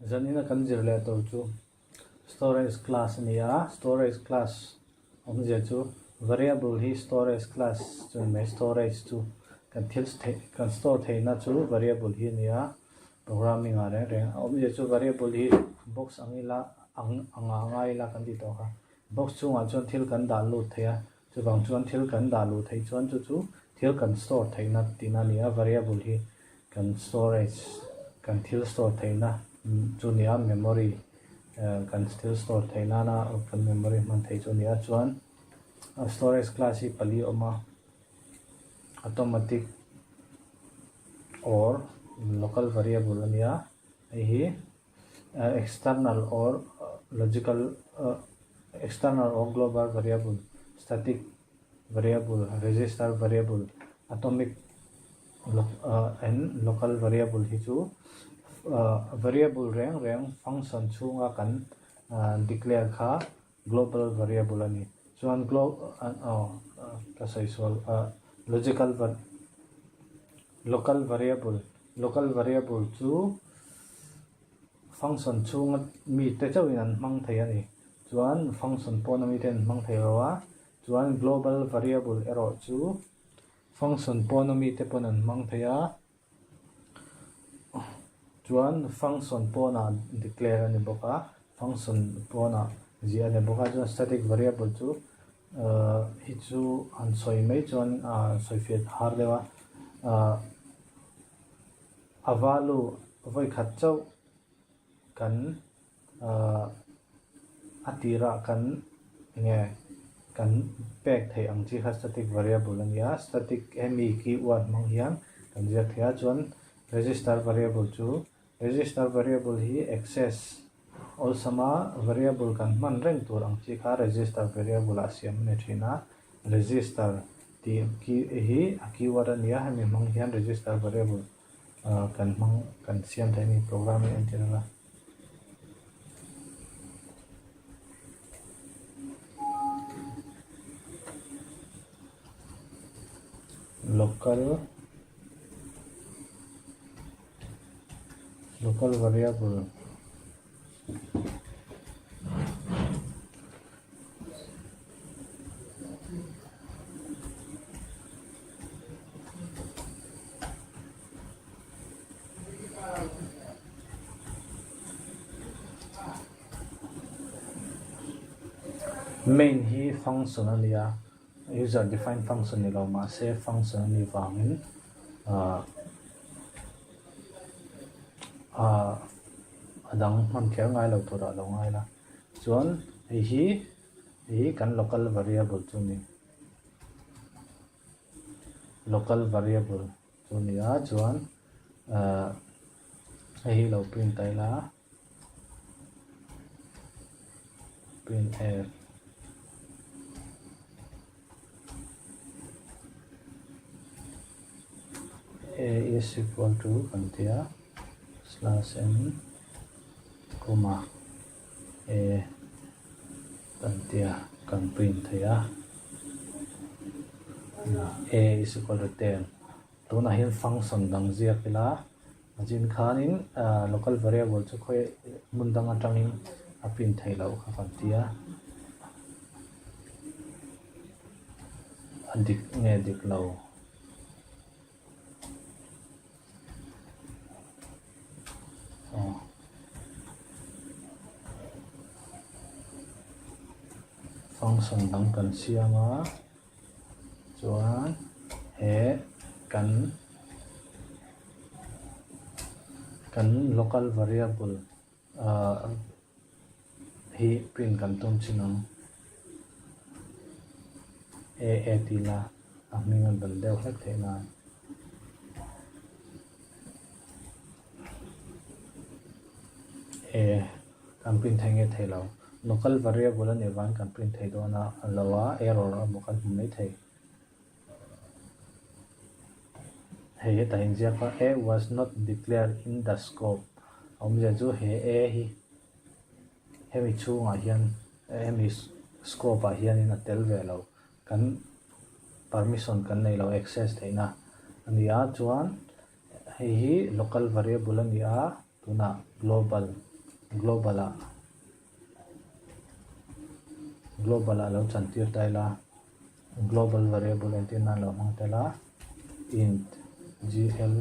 Zanina kan zir leh tur chu storage class a ni a, storage class awmzia chu variable hi storage class chu ni mai, storage chu kan thil theih kan store theihna chu variable hi a ni a, programming ah reng reng a awmzia chu variable hi box ang ila ang anga ngai ila kan tih tawh kha, box chungah chuan thil kan dah lut thei a, chuvang chuan thil kan dah luh theih chuan chu chu thil kan store theihna tihna a ni a, variable hi Kan storage, kan thil store theihna chu nia memory kan thil store theih nana kan memory hman theih chu nia chuan storage class hi pali a awm a automatic or local variable a nia hei hi external or logical external or global variable static variable, register variable, atomic and local variable hi chu variable reng reng function chhunga kan declare kha global variable a ni. Chuan ka sawi sual logical local variable local variable chu function chhunga mite chauhin an hmang thei a ni. Chuan function pawna mite an hmang thei lo a. Chuan global variable erawh chu function pawna mite pawn an hmang thei a, chuan function pawnah declare a ni bawk a, function pawnah ziah a ni bawk a, chuan static variable chu ahh hi chu han sawi mai chuan ahh sawi fiah har deuh a, ahh a value vawikhat chauh kan ahh a tirah kan enge kan pek theih ang chi kha static variable a nia static hemi keyword hmang hian kan ziak thei a chuan register variable chu register variable hi access awlsama variable kan hman reng tur ang chi kha register variable ah siam a ni thin a register tih hi a keyword a nia hemi hmang hian register variable Kan hmang kan siam thei a ni program hi entir ila. Local local variable Main hi function a nia user defined function ni lo mahse function a nih vangin ah ah a dang hman kher ngai lo turah a lo ngai la chuan hei hi hei hi kan local variable chu a ni local variable chu a ni a chuan ah hei hi lo print ta ila print f a is equal to kan ti a slash n comma a kan ti a kan print thei a a is equal to 10 tunah hian function dang ziak ila a chin khanin local variable chu khawi hmun dang atangin a print theih loh kha kan ti a a dik nge dik lo. Function dang kan siam a chuan he kan kan local variable ah hi print kan tum chin ang a a tih la a hming a dal deuh hlek theih nan. A kan print thei nge thei lo local variable a nih vangin kan print thei dawn a a lo a error a maw kan hmu mai thei. Hei hetah inziak a A was not declared in the scope a awmzia chu he A hi hemi chhungah hian hemi scope ah hianin a tel ve lo kan permission kan nei lo access theihna a ni a chuan hei hi local variable a ni a tunah global. Global ah global ah lo chantir ta ila global variable entir nan lo hmang tel a int gl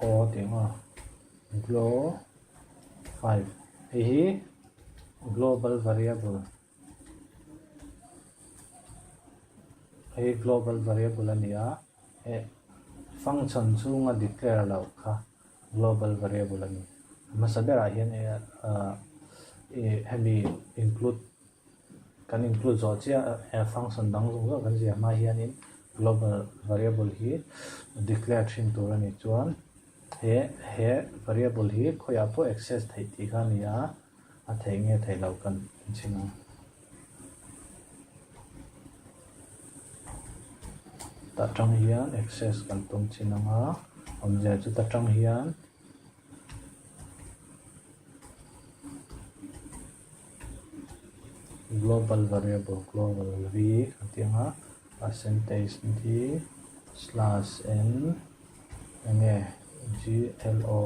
o tih ang aw glo 5 hei hi global variable Hei global variable a ni a, he function chhunga declare loh kha global variable a ni. A hmasa berah hian hemi include kan include zawh chiah he function dang zawng zawng kan ziah hma hianin global variable hi declare thin tur a ni chuan he he variable hi khawiah pawh access theih tih kha a ni a. A theih nge theih loh kan inchhin ang. Ta tang hian access kan tum chin ang a, awmzia chu ta tang hian global variable global v kan tih ang a, percentage d slash n enge glo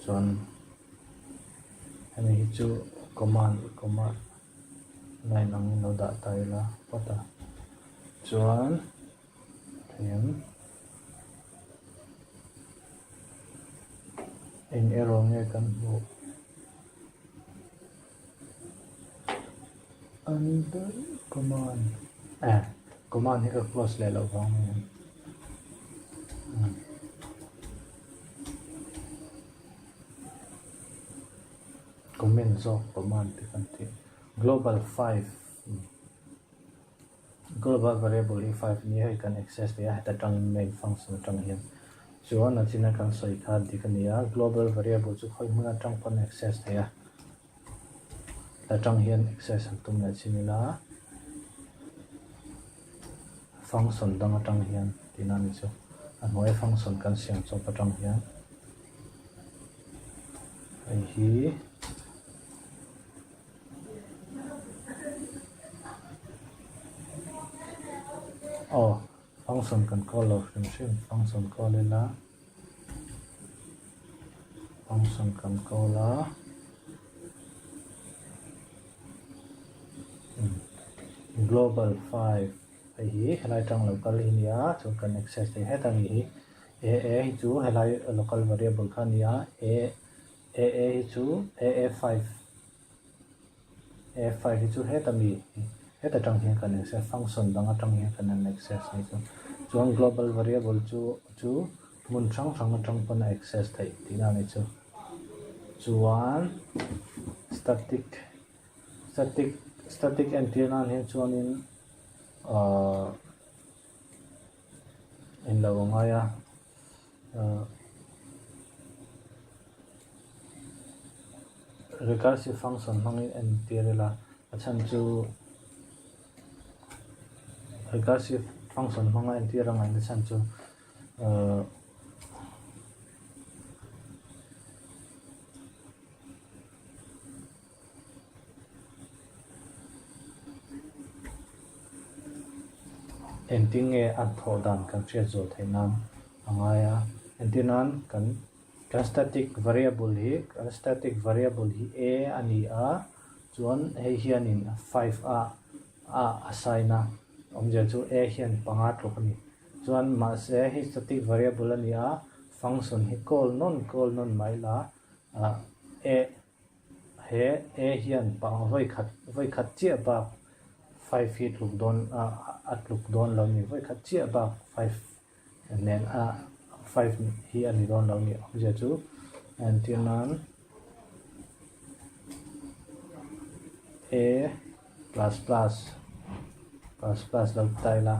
chuan. Hemi hi chu command command line angin lo dah ta ila phawt a chuan thei ang eng error nge kan hmuh under command eh command hi ka close leh loh vang mai ang. Comment zawk command te kan tih global 5 global variable hi 5 nia hei kan access thei a heta tangin main function atang hian chuan a china kan sawi kha dik a ni a global variable chu khawi hmun atang pawn access thei a heta tang hian access an tum leh chin ila function dang atang hian tihna a ni chu a hnuai function kan siam chawp atang hian. Hei hi aw function kan call lo hrim hrim function call ila function kan call a global 5 hei hi helai tang lo kal hi nia chuan kan access thei het a ni hi. A A hi chu helai local variable kha a ni a, A A A hi chu A A 5 A 5 hi chu heta mi heta tang hian kan access function dang atang hian kan an access ni chu chuan global variable chu chu hmun hrang hrang atang pawn a access theih tihna a ni chu chuan static static static entir nan hian chuanin ahh En lo a ngai a ahh recursive function hmangin en tir ila a chhan chu recursive function hmanga en tir a ngaihna chhan chu ahh. Engtin nge a thawh dan kan hriat zawh theih nan a ngai a. Entir nan kan kan static variable hi kan static variable hi a a ni a chuan hei hianin 5 a a assign a awmzia chu a hian panga tluk a ni. Chuan mahse hei static variable a ni a function hi call nawn call nawn mai la ah a He A hian pang vawikhat vawikhat chiah bak 5 hi tluk dawn a a tluk dawn lo ni vawikhat chiah bak 5 nen a 5 hi a ni dawn lo ni awmzia chu entir nan A plus plus plus plus lo ta ila.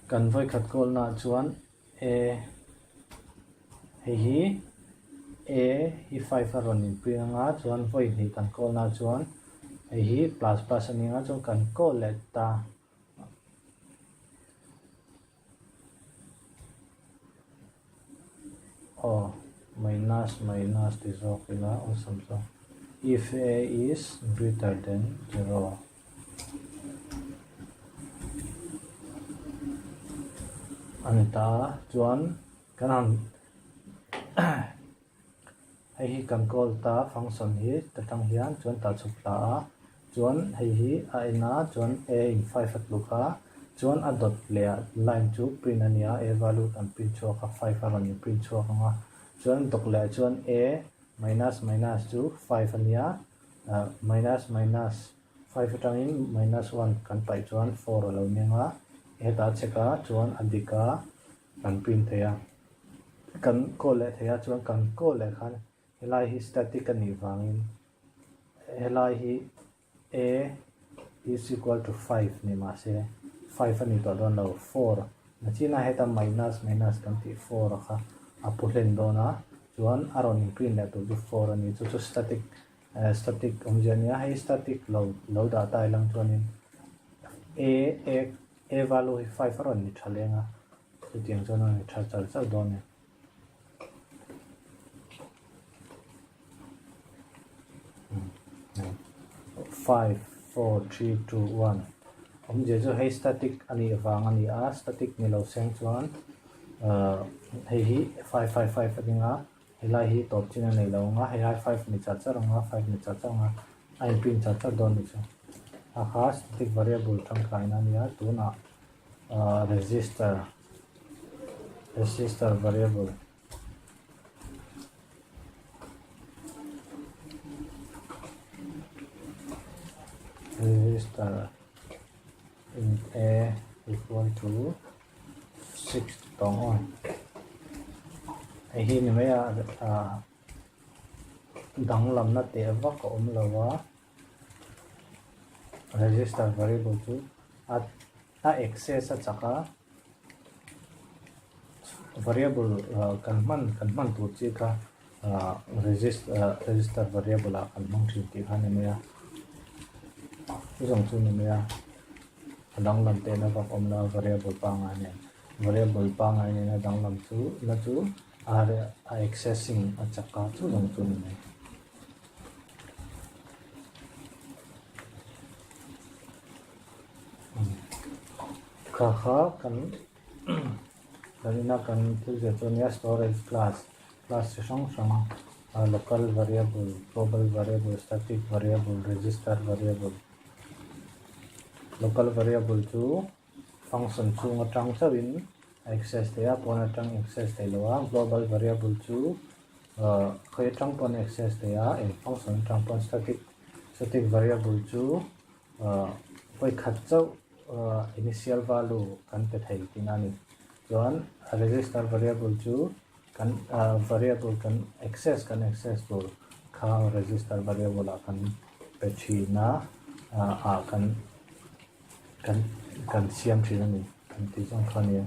Kan vawikhat kawlnaah chuan A hei hi A hi 5 a rawn inpui ang a chuan vawi hnih kan call na chuan hei hi plus plus a ni ang a chuan kan call leh ta aw minus minus ti zawk ila awlsam zawk if A is greater than 0. A ni ta a, chuan Kan han hei hi kan call ta function hi ta tang hian chuan tah chhuk thla a chuan hei hi a en a chuan a in five a tluk a chuan a dawt leh ah line chu print a ni a a value kan print chhuak a five a rawn in print chhuak ang a chuan dawk leh ah chuan a minus minus chu five a nia ah minus minus five atangin minus one kan paih chuan four a lo ni ang a hetah a check a chuan a dik a. Kan print thei a, kan call leh thei a chuan kan call leh khan helai hi static a nih vangin helai hi a is equal to five ni mahse five a ni tawh dawn lo four nachina heta minus minus kan tih four a kha a pu hlen dawn a chuan a rawn in print leh tur chu four a ni chu chu static static awmzia a nia hei static lo lo dah ta ilang chuanin a a A value hi five a rawn ni tha leng a, chutiang chuan a rawn ni tha char char dawn e. Five, four, three, two, one. Awmzia chu hei static a nih vang a ni a, static ni lo seng chuan hei hi five five five a ding a, helai hi tawp chin a nei lo ang a, helai five ni char char ang a, five ni char char ang a, a in print char char dawn ni chu. A kha static variable tangkaina a nia tunah ah register register variable register int a equal to six tawng aw hei hi ni mai a ah danglamna teh vak a awm lo a register variable chu a a access a chak a variable ah kan hman kan hman tur chi kha ah register variable ah kan hmang thin tih kha a ni mai a chu zawng chu a ni mai a. A danglam tehna vak awm lo a variable pangngai nen variable pangngai nena danglam chu na chu a a accessing a chak a chu zawng chu a ni mai. Kha kha kan kan ina kan thil zir chu a nia storage class class chi hrang hrang local variable global variable static variable register variable. Local variable chu function chhung atang chauhin a access thei a, pawn atang access thei lo a, global variable chu ah khawi atang pawn a access thei a, eng function atang pawn static static variable chu ah vawi khat chauh ah initial value kan pe thei tihna a ni. Chuan register variable chu kan ah variable kan access kan access tur kha register variable ah kan pe thin a ah kan kan kan siam thin a ni kan tih zawng kha a ni a.